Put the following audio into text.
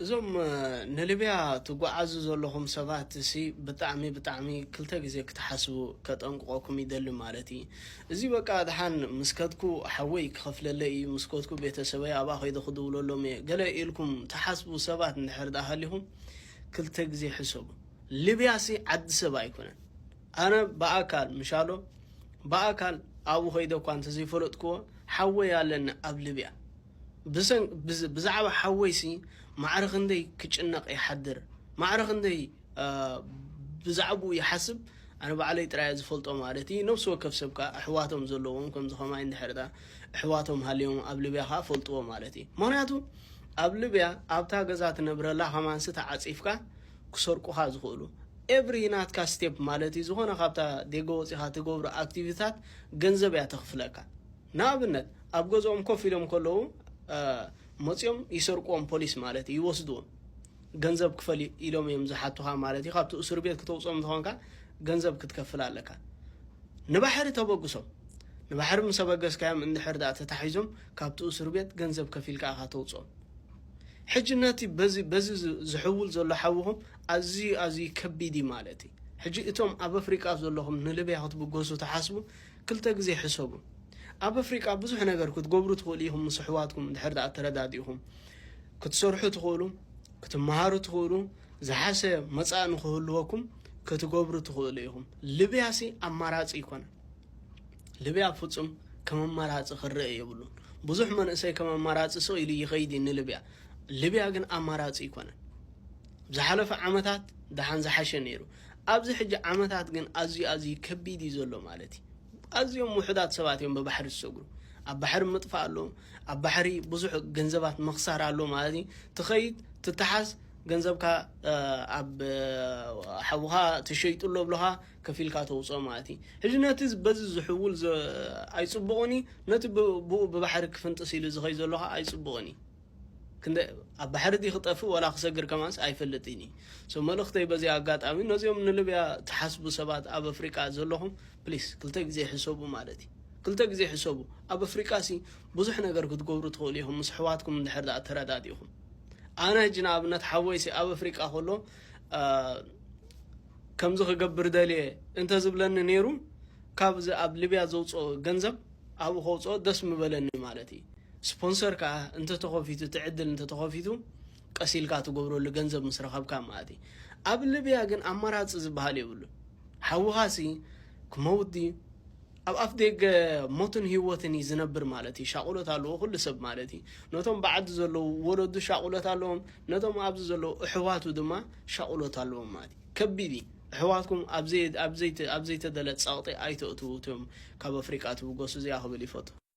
እዞም ንልብያ ትጓዓዙ ዘለኹም ሰባት ሲ ብጣዕሚ ብጣዕሚ ክልተ ግዜ ክትሓስቡ ከጠንቅቆኩም ይደሊ ማለት እዩ። እዚ በቃ ድሓን ምስ ከድኩ ሓወይ ክኸፍለለይ እዩ፣ ምስ ከድኩ ቤተሰበይ ኣብኣ ከይደ ክድውለሎም እየ ገለ ኢልኩም ትሓስቡ ሰባት እንድሕር ደኣ ሃሊኹም ክልተ ግዜ ሕሰቡ። ልብያ ሲ ዓዲ ሰብ ኣይኮነን። ኣነ ብኣካል ምሻሎ ብኣካል ኣብኡ ከይደ እኳ እንተዘይፈለጥክዎ ሓወይ ኣለኒ ኣብ ልብያ። ብዛዕባ ሓወይሲ ማዕረ ክንደይ ክጭነቕ ይሓድር፣ ማዕረ ክንደይ ብዛዕባኡ ይሓስብ። ኣነ ባዕለይ ጥራይ ዝፈልጦ ማለት እዩ። ነፍሲ ወከፍ ሰብ ከዓ ኣሕዋቶም ዘለዎም ከምዚ ከማይ እንድሕር ዳ ኣሕዋቶም ሃልዮም ኣብ ልብያ ከዓ ፈልጥዎ ማለት እዩ። ምክንያቱ ኣብ ልብያ ኣብታ ገዛ ትነብረላ ከማንሲ ተዓፂፍካ ክሰርቁኻ ዝኽእሉ ኤቭሪ ናትካ ስቴፕ ማለት እዩ። ዝኾነ ካብታ ዴጎ ወፂኻ ትገብሮ ኣክቲቪታት ገንዘብ እያ ተኽፍለካ። ንኣብነት ኣብ ገዝኦም ኮፍ ኢሎም ከለዉ መፅኦም ይሰርቅዎም ፖሊስ ማለት እዩ፣ ይወስድዎም። ገንዘብ ክፈል ኢሎም እዮም ዝሓቱኻ ማለት እዩ። ካብቲ እስር ቤት ክተውፅኦም ዝኾንካ ገንዘብ ክትከፍል ኣለካ። ንባሕሪ ተበግሶም። ንባሕሪ ምስ ኣበገስካዮም እንድሕር ደኣ ተታሒዞም ካብቲ እስር ቤት ገንዘብ ከፊልካ ኢኻ ተውፅኦም። ሕጂ ነቲ በዚ በዚ ዝሕውል ዘሎ ሓውኹም ኣዝዩ ኣዝዩ ከቢድ እዩ ማለት እዩ። ሕጂ እቶም ኣብ ኣፍሪቃ ዘለኹም ንልብያ ክትብገሱ ትሓስቡ ክልተ ግዜ ሕሰቡ። ኣብ ኣፍሪቃ ብዙሕ ነገር ክትገብሩ ትኽእሉ ኢኹም ምስ ኣሕዋትኩም እንድሕር ደኣ ተረዳዲእኹም። ክትሰርሑ ትኽእሉ፣ ክትመሃሩ ትኽእሉ፣ ዝሓሸ መጻኢ ንኽህልወኩም ክትገብሩ ትኽእሉ ኢኹም። ልብያሲ ኣማራጺ ኣይኮነን። ልብያ ፍጹም ከም ኣማራጺ ክረአ የብሉን። ብዙሕ መንእሰይ ከም ኣማራጺ ስቕ ኢሉ ይኸይድ እዩ ንልብያ። ልብያ ግን ኣማራጺ ኣይኮነን። ዝሓለፈ ዓመታት ደሓን ዝሓሸ ነይሩ። ኣብዚ ሕጂ ዓመታት ግን ኣዝዩ ኣዝዩ ከቢድ እዩ ዘሎ ማለት እዩ። ኣዝዮም ውሑዳት ሰባት እዮም ብባሕሪ ዝሰግሩ። ኣብ ባሕሪ ምጥፋእ ኣሎ፣ ኣብ ባሕሪ ብዙሕ ገንዘባት ምኽሳር ኣሎ ማለት እዩ። ትኸይድ ትተሓዝ ገንዘብካ ኣብ ሓውኻ ትሸይጡ ኣሎ ብለኻ ከፊልካ ተውፅኦ ማለት እዩ። ሕጂ ነቲ በዚ ዝሕውል ኣይፅቡቕን እዩ፣ ነቲ ብኡ ብባሕሪ ክፍንጥስ ኢሉ ዝኸይ ዘሎ ከዓ ኣይፅቡቕን እዩ። ክንደ ኣብ ባሕሪ ድዩ ክጠፍእ ዋላ ክሰግር ከማንስ ኣይፈልጥን እዩ። ሶ መልእኽተይ በዚ ኣጋጣሚ ነዚኦም ንልብያ ትሓስቡ ሰባት ኣብ ኣፍሪቃ ዘለኹም ፕሊስ ክልተ ግዜ ሕሰቡ ማለት እዩ። ክልተ ግዜ ሕሰቡ። ኣብ ኣፍሪቃ ሲ ብዙሕ ነገር ክትገብሩ ትኽእሉ ኢኹም ምስ ኣሕዋትኩም እንድሕር ደኣ ተረዳዲእኹም። ኣነ ሕጂ ንኣብነት ሓወይሲ ኣብ ኣፍሪቃ ከሎ ከምዚ ክገብር ደልየ እንተዝብለኒ ነይሩ ካብዚ ኣብ ልብያ ዘውፅኦ ገንዘብ ኣብኡ ከውፅኦ ደስ ምበለኒ ማለት እዩ። ስፖንሰር ከዓ እንተተኸፊቱ እቲ ዕድል እንተተኸፊቱ ቀስ ኢልካ ትገብረሉ ገንዘብ ምስ ረኸብካ ማለት እዩ። ኣብ ልብያ ግን ኣማራፂ ዝበሃል የብሉን። ሓውኻሲ ክመውት ድዩ ኣብ ኣፍ ደገ ሞትን ህይወትን እዩ ዝነብር ማለት እዩ። ሻቑሎት ኣለዎ ኩሉ ሰብ ማለት እዩ። ነቶም ብዓዲ ዘለዉ ወለዱ ሻቑሎት ኣለዎም፣ ነቶም ኣብዚ ዘለዉ ኣሕዋቱ ድማ ሻቑሎት ኣለዎም ማለት እዩ። ከቢድ እዩ። ኣሕዋትኩም ኣብ ዘይተደለ ፀቕጢ ኣይተእትዉ። እቶም ካብ ኣፍሪቃ ትብገሱ እዚኣ ክብል ይፈቱ።